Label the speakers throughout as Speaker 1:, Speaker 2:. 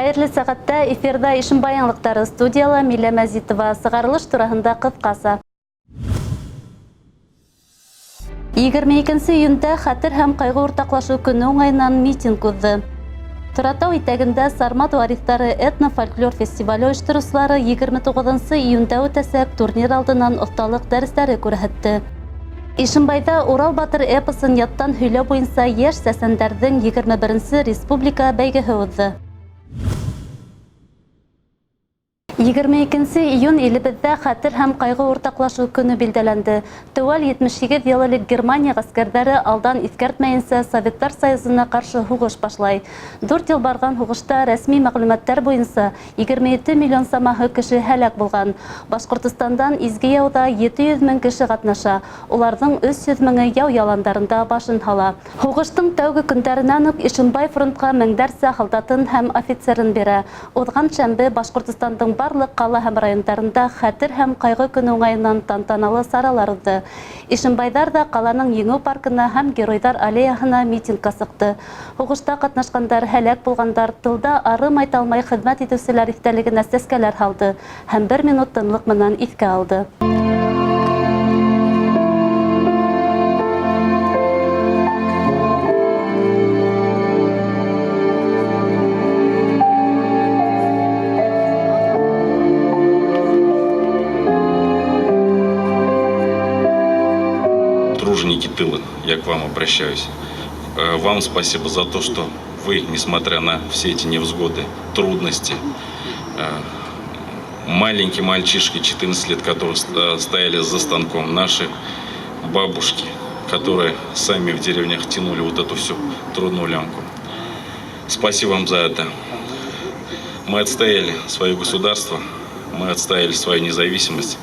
Speaker 1: Хәйерле сәғәттә, эфирҙа Ишембай яңылыҡтары, студияла Милә Мәзитова. Сығарылыш тураһында ҡыҫҡаса. 22 июндә Хәтер һәм ҡайғы уртаҡлашыу көнө уңайынан митинг уҙҙы. Торатау итәгендә Сармат вариҫтары этно-фольклор фестивале ойоштороусылары 29 июндә үтәсәк турнир алдынан оҫталыҡ дәрестәре күрһәтте. Ишембайҙа Урал батыр эпосын яттан һөйләү буйынса йәш сәсәндәрҙең 21-нсе республика бәйгеһе уҙҙы. 22 июнь илебеҙҙә Хәтер һәм ҡайғы уртаҡлашыу көнө билдәләнде. Теүәл 78 йыл элек Германия ғәскәрҙәре алдан иҫкәртмәйенсә Советтар Союзына ҡаршы һуғыш башлай. Дүрт йыл барған һуғышта рәсми мәғлүмәттәр буйынса 27 миллион самаһы кеше һәләк булған. Башҡортостандан изге яуҙа 700 мең кеше ҡатнаша, уларҙың 300 меңе яу яландарында башын һала. Һуғыштың тәүге көндәренән үк Ишембай фронтҡа меңдәрсә һалдатын һәм офицерын бирә. Уҙған шәмбе Башҡортостандың барлыҡ ҡала һәм райондарында Хәтер һәм ҡайғы көнө уңайынан тантаналы саралар уҙҙы. Ишембайҙар ҙа ҡаланың Еңеү паркына һәм Геройҙар аллеяһына митингка сыҡты. Һуғышта ҡатнашҡандар, һәләк булғандар, тылда арымай-талмай хеҙмәт итеүселәр иҫтәлегенә сәскәләр һалды һәм бер минут тынлыҡ менән иҫкә алды.
Speaker 2: Труженики тыла, я к вам обращаюсь. Вам спасибо за то, что вы, несмотря на все эти невзгоды, трудности, маленькие мальчишки 14 лет, которые стояли за станком, наши бабушки, которые сами в деревнях тянули вот эту всю трудную лямку. Спасибо вам за это. Мы отстояли свое государство, мы отстояли свою независимость.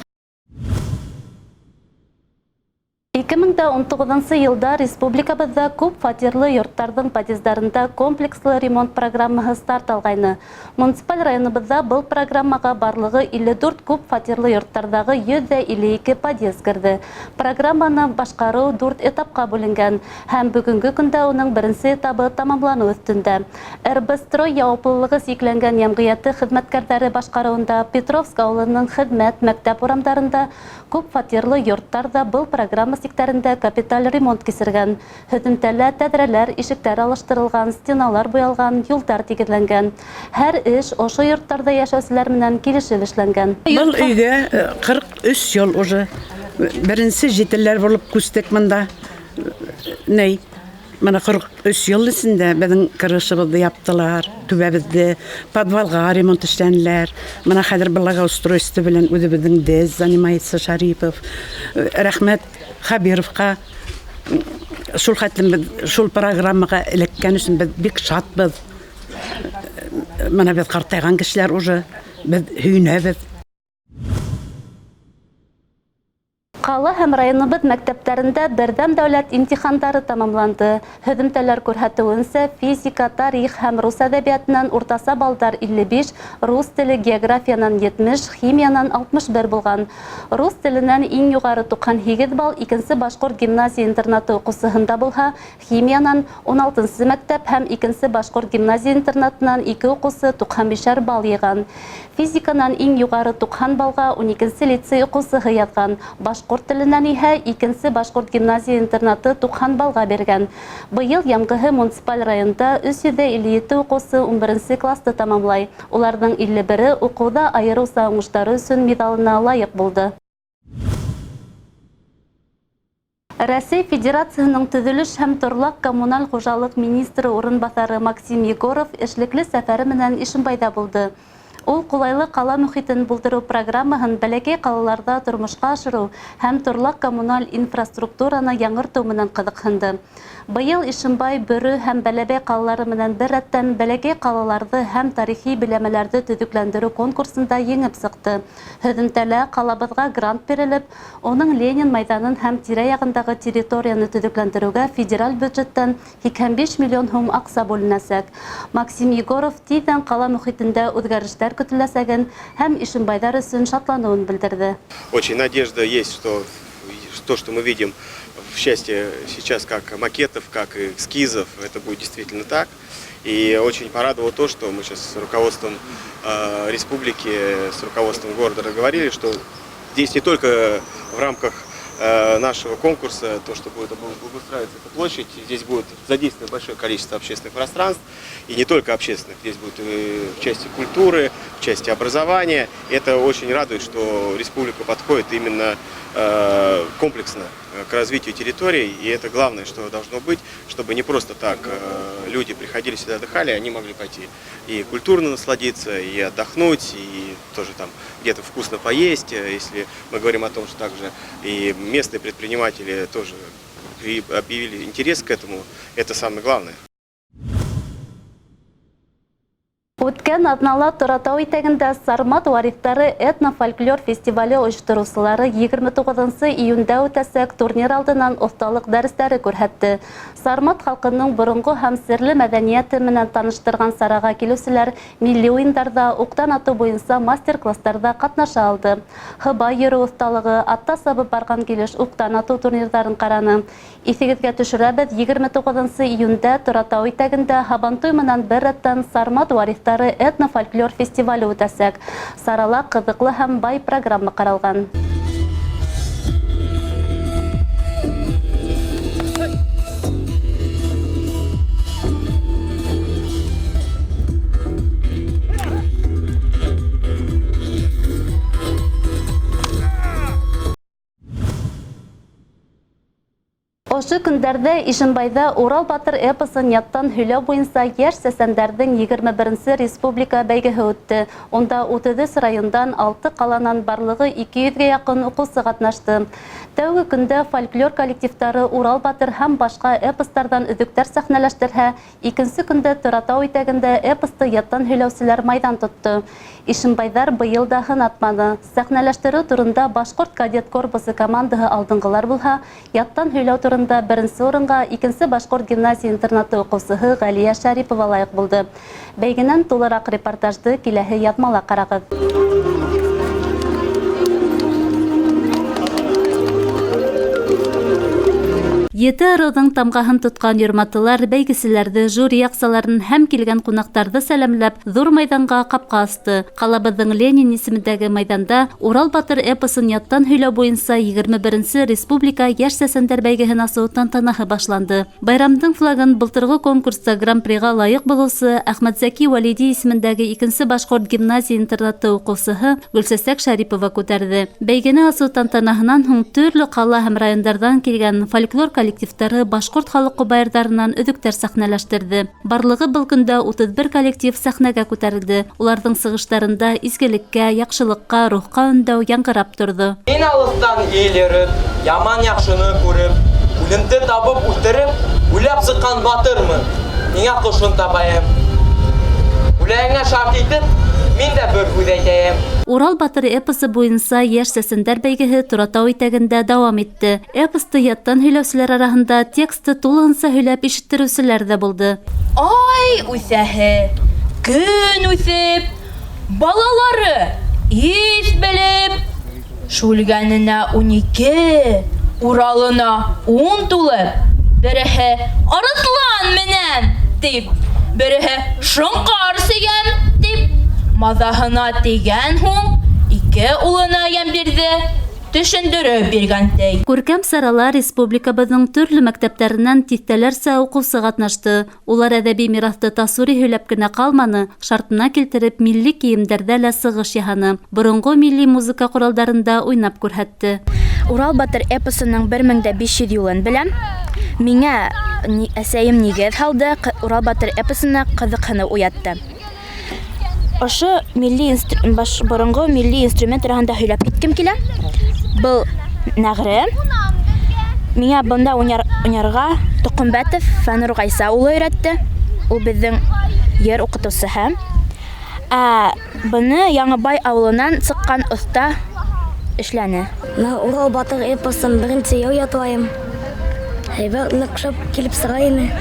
Speaker 1: 2019 йылда республикабыҙҙа күп фатирлы йорттарҙың подъездарында комплекслы ремонт программаһы старт алғайны. Муниципаль районыбыҙҙа был программаға барлығы 54 күп фатирлы йорттарҙағы 152 подъезд керҙе. Программаны башҡарыу дүрт этапҡа бүленгән һәм бөгөнгө көндә уның беренсе этабы тамамланыу өҫтөндә. РБ-строй яуаплылығы сикләнгән йәмғиәте хеҙмәткәрҙәре башҡарыуында Петровск ауылының Хеҙмәт, Мәктәп урамдарында күп фатирлы йорттар ҙа был программа сиктәрендә капиталь ремонт кисергән. Һөҙөмтәлә тәҙрәләр, ишектәр алыштырылған, стеналар буялған, юлдар тигеҙләнгән. Һәр эш ошо йорттарҙа йәшәүселәр менән килешеп эшләнгән.
Speaker 3: Был өйгә 43 йыл уже. Беренсе жителләр булып күстек монда. Ней, мына 43 йыл эсендә беҙҙең крышабыҙҙы яптылар, түбәбеҙҙе, подвалға ремонт эшләнеләр. Мына хәҙер благоустройство белән үҙебеҙҙең ДЭС занимается Шарипов. Рәхмәт Хабировҡа. Шул хәтлем беҙ шул программаға эләккән өсөн беҙ бик шатбыҙ. Мына беҙ ҡартайған кешеләр уже, беҙ һөйөнәбеҙ.
Speaker 1: Ҡала һәм районыбыҙ мәктәптәрендә берҙәм дәүләт имтихандары тамамланды. Һөҙөмтәләр күрһәтеүенсә, физика, тарих һәм рус әҙәбиәтенән уртаса балдар 55, рус теле, географиянан 70, химиянан 61 булған. Рус теленән иң юғары 98 балл икенсе башҡорт гимназия интернаты уҡыусыһында булһа, химиянан 16-нсы мәктәп һәм икенсе башҡорт гимназия интернатынан ике уҡыусы 95 балл йыйған. Физиканан иң юғары 90 баллға 12-нсе лицей уҡыусыһы яҙған. Башҡорт теленән иһә икенсе башҡорт гимназия интернаты 90 баллға биргән. Быйыл ямғыһы муниципаль районда 357 уҡыусы 11-нсе класты тамамлай. Уларҙың 51-е уҡыуҙа айырыуса уңыштары өсөн миҙалына лайыҡ булды. Рәсәй Федерацияһының төҙөлөш һәм торлаҡ коммуналь хужалыҡ министры урынбаҫары Максим Егоров эшлекле сәфәре менән Ишембайҙа булды. Ул ҡулайлы ҡала мөхитен булдырыу программаһын бәләкәй ҡалаларҙа тормошҡа ашырыу һәм торлаҡ коммуналь инфраструктураны яңыртыу менән ҡыҙыҡһынды. Быйыл Ишембай, Бөрө һәм Бәләбәй ҡалалары менән бер рәттән бәләкәй ҡалаларҙы һәм тарихи биләмәләрҙе төҙөкләндереү конкурсында еңеп сыҡты. Һөҙөмтәлә ҡалабыҙға грант бирелеп, уның Ленин майҙанын һәм тирә-яғындағы территорияны төҙөкләндереүгә федераль бюджеттан 85 миллион һум аҡса бүленәсәк. Максим Егоров тиҙҙән ҡала мөхитендә үҙгәрештәр көтөләсәген һәм ишембайҙар өсөн шатланыуын белдерҙе.
Speaker 4: Очень надежда есть, что то, что мы видим в части сейчас как макетов, как эскизов, это будет действительно так. И очень порадовало то, что мы сейчас с руководством республики, с руководством города разговаривали, что здесь не только в рамках нашего конкурса, то, что будет благоустраиваться эта площадь, здесь будет задействовано большое количество общественных пространств, и не только общественных, здесь будет и в части культуры, в части образования. Это очень радует, что республика подходит именно комплексно к развитию территории, и это главное, что должно быть, чтобы не просто так люди приходили сюда, отдыхали, они могли пойти и культурно насладиться, и отдохнуть, и тоже там где-то вкусно поесть, если мы говорим о том, что также и местные предприниматели тоже объявили интерес к этому, это самое главное.
Speaker 1: Үткән аҙнала Торатау итәгендә Сармат варифтары этно-фольклор фестивале ойоштороусылары 29 июндә үтәсәк турнир алдынан оҫталыҡ дәрестәре күрһәтте. Сармат халҡының боронғо һәм серле мәҙәниәте менән таныштырған сараға килеүселәр милли уйындарҙа, уҡтан атыу буйынса мастер-класстарҙа ҡатнаша алды. Һыбай йөрөү оҫталығы, атта сабып барған килеш уҡтан атыу турнирҙарын ҡараны. Иҫегеҙгә төшөрәбеҙ, 29 июндә Торатау итәгендә Һабантуй менән бер рәттән Сармат варифтары этно-фольклор фестивале үтәсәк. Сарала ҡыҙыҡлы һәм бай программа ҡаралған. Ошо көндәрҙә Ишембайҙа Урал батыр эпосын яттан һөйләү буйынса йәш сәсәндәрҙең 21-нсе республика бәйгеһе үтте. Унда 33 райондан 6 ҡаланан барлығы 200-гә яҡын уҡыусы ҡатнашты. Тәүге көндә фольклор коллективтары Урал батыр һәм башҡа эпостарҙан өҙөктәр сәхнәләштерһә, икенсе көндә Торатау итәгендә эпосты яттан һөйләүселәр майҙан тотто. Ишембайҙар быйыл да һынатманы. Сәхнәләштереү турында Башҡорт кадет корпусы командаһы алдынғылар булһа, яттан һөйләү турында беренсе урынға икенсе Башҡорт гимназия интернаты уҡыусыһы Ғәлиә Шәрипова лайыҡ булды. Бәйгенән тулыраҡ репортажды киләһе яҙмала ҡарағыҙ. Ете ырыуҙың тамғаһын тотҡан йорматылар бәйгеселәрҙе, жюри ағзаларын һәм килгән ҡунаҡтарҙы сәләмләп ҙур майҙанға ҡапҡа асты. Ҡалабыҙҙың Ленин исемендәге майҙанда Урал батыр эпосын яттан һөйләү буйынса 21-нсе республика йәш сәсәндәр бәйгеһен асыу тантанаһы башланды. Байрамдың флагын былтырғы конкурста гран-приға лайыҡ булыусы Әхмәтзәки Вәлиди исемендәге икенсе Башҡорт гимназия интернаты уҡыусыһы Гөлсәсәк Шәрипова күтәрҙе. Бәйгене асыу тантанаһынан һуң төрлө ҡала һәм райондарҙан килгән фольклор коллективтары башҡорт халыҡ ҡобайырҙарынан өҙөктәр сәхнәләштерҙе. Барлығы был көндә 31 коллектив сәхнәгә күтәрелде. Уларҙың сығыштарында изгелеккә, яҡшылыҡҡа, рухҡа өндәү яңғырап торҙо.
Speaker 5: Мин алыҫтан ил йөрөп, яман яҡшыны күреп, үлемде табып үлтереп, уйлап сыҡҡан батырмын. Миңә ҡошон табайым. Үләйеңә шарт итеп, мин дә бер һүҙ әйтәйем.
Speaker 1: Урал батыр эпосы буйынса йәш сәсәндәр бәйгеһе Торатау итәгендә дауам итте. Эпосты яттан һөйләүселәр араһында тексты тулыһынса һөйләп ишеттереүселәр ҙә булды.
Speaker 6: Ай үҫәһе, көн үҫеп, балалары ис белеп, шүлгәненә 12, Уралына 10 тулып, береһе арыҫлан менән тип, береһе шоңҡар сөйәм тип, маҙаһына тейгән һуң ике улына йәм бирҙе, төшөндөрөп биргән ти.
Speaker 1: Күркәм сарала республикабыҙҙың төрлө мәктәптәренән тиҫтәләрсә уҡыусы ҡатнашты. Улар әҙәби мираҫты тасури һөйләп кенә ҡалманы, шартына килтереп милли кейемдәрҙә лә сығыш яһаны. Боронғо милли музыка ҡоралдарында уйнап күрһәтте.
Speaker 7: Урал батыр эпосының 1500 юлын беләм. Миңә әсәйем нигеҙ һалды, Урал батыр эпосына ҡыҙыҡһыныу уятты. Ошо милли боронғо милли инструмент тураһында һөйләп киткем килә. Был нәғре. Миңә бында уйнарға Тоҡомбәтов Фәнур Ғайса улы өйрәтте. Ул беҙҙең ер уҡытыусыһы. Ә быны Яңыбай ауылынан сыҡҡан оҫта эшләне.
Speaker 8: Мына Урал батыр эпосын беренсе йыл ятлайым. Һәйбәт ныҡ шәп килеп сыға ине.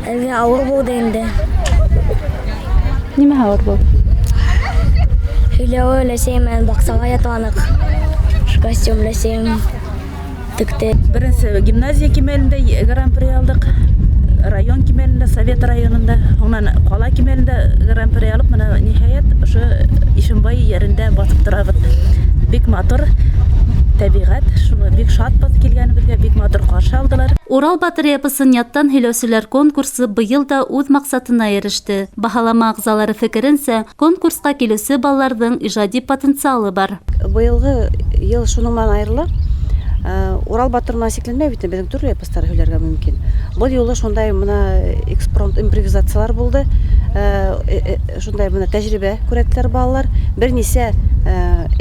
Speaker 8: Әлгә ауыр булды инде.
Speaker 1: Нимә ауыр булды?
Speaker 8: Һөйләүе өләсәйем менән баҡсаға ятланыҡ. Костюм өләсәйем текте.
Speaker 9: Беренсе гимназия кимәлендә гран-при алдыҡ. Район кимәлендә, Совет районында, һуңынан ҡала кимәлендә гран-при алып, мына ниһайәт ошо Ишембай ерендә баҫып торабыҙ. Бик матур тәбиғәт, шуны бик шатбыҙ килгәнебеҙгә, бик матур ҡаршы алдылар.
Speaker 1: Урал батыр эпосын яттан һөйләүселәр конкурсы быйыл да үҙ маҡсатына иреште. Баһалама ағзалары фекеренсә, конкурсҡа килеүсе балаларҙың ижади потенциалы бар.
Speaker 10: Быйылғы йыл шуның менән айырыла. Урал батыр менән сикләнмәй бит, беҙҙең төрлө эпостар һөйләргә мөмкин. Был юлы шундай мына экспромт импровизациялар булды. Шундай мына тәжрибә күрәттеләр балалар. Бер нисә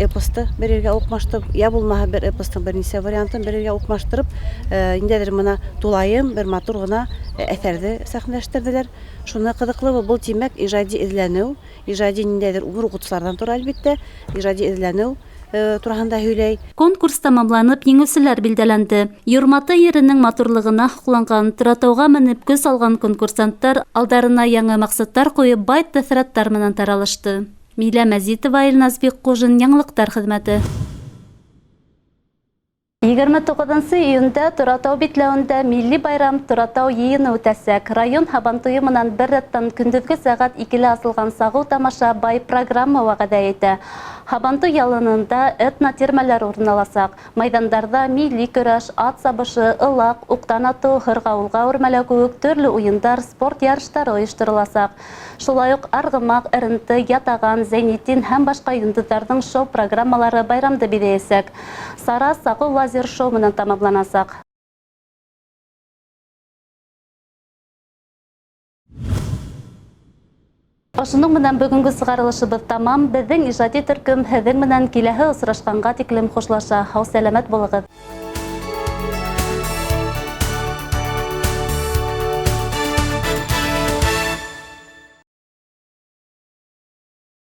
Speaker 10: эпосты бер ергә уҡмаштырып, я булмаһа бер эпостың бер нисә вариантын бер ергә уҡмаштырып, ниндәйҙер мына тулайым бер матур ғына әҫәрҙе сәхнәләштерҙеләр. Шуны ҡыҙыҡлы был, тимәк, ижади эҙләнеү, ижади ниндәйҙер үҙ уҡытыусыларҙан тора, әлбиттә, ижади эҙләнеү тураһында һөйләй.
Speaker 1: Конкурс тамамланып, еңеүселәр билдәләнде. Юрматы еренең матурлығына һоҡланған, Торатауға менеп көс алған конкурсанттар алдарына яңы маҡсаттар ҡуйып, бай тәьҫораттар менән таралышты. Милә Мәзитова, Илназ Бикҡужин, Яңылыҡтар хеҙмәте. 29 июндә Торатау битләүендә милли байрам Торатау йыйыны үтәсәк. Район һабантуйы менән бер рәттән көндөҙгө сәғәт 2-лә асылған сағыу тамаша бай программа вәғәҙә итә. Һабантуй яланында этнотирмәләр урын аласаҡ. Майҙандарҙа милли көрәш, ат сабышы, ылаҡ, уҡтан атыу, һырғауылға үрмәләү кеүек төрлө уйындар, спорт ярыштары ойоштороласаҡ. Шулай уҡ Арғымаҡ, Эренте, Ятаған, Зәйнетдин һәм башҡа йондоҙҙарҙың шоу программалары байрамды биҙәйәсәк. Сара сағыу лазер шоу менән тамамланасаҡ. Ошоноң менән бөгөнгө сығарылышыбыҙ тамам. Беҙҙең ижади төркөм һеҙҙең менән киләһе осрашҡанға тиклем хушлаша. Һау сәләмәт булығыҙ.